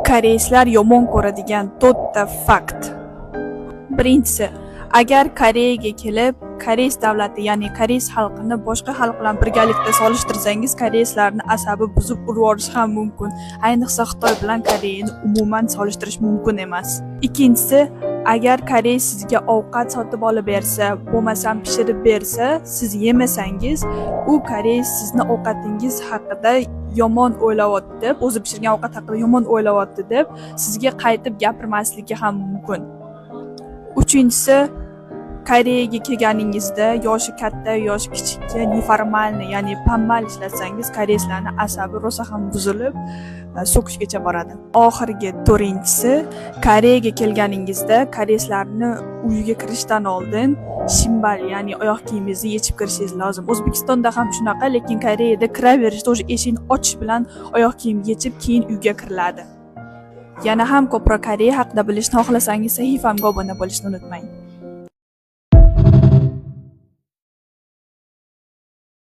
Koreyslar yomon ko'radigan to'rtta fakt. Birinchisi, agar Koreyaga kelib, koreys davlati, ya'ni koreys xalqini boshqa xalq bilan birgalikda solishtirsangiz, koreyslarni asabi buzib urib yuborishi ham mumkin. Ayniqsa Xitoy bilan Koreyani umuman solishtirish mumkin emas. Ikkinchisi, agar koreys sizga ovqat sotib olib bersa, bo'lmasam pishirib bersa, siz yemasangiz, u koreys sizni ovqatingiz haqida yomon o'ylayapti deb, o'zi pishirgan ovqat haqida yomon o'ylayapti deb, sizga qaytib gapirmasligi ham mumkin. Uchinchisi, Koreyaga kelganingizda yoshi katta, yoshi kichikka неформальный, ya'ni пан-мал ishlatsangiz, koreyslarni asabi rosa ham buzilib, so'kishgacha boradi. Oxirgi to'rtinchisi, Koreyaga kelganingizda koreyslarni uyiga kirishdan oldin 신발, ya'ni oyoq kiyimingizni yechib kirishingiz lozim. O'zbekistonda ham shunaqa, lekin Koreyada kiraverishda уже eshikni ochish bilan oyoq kiyim yechib, keyin uyga kiriladi. Yana ham ko'proq Koreya haqida bilishni xohlasangiz, sahifamga obuna bo'lishni unutmang.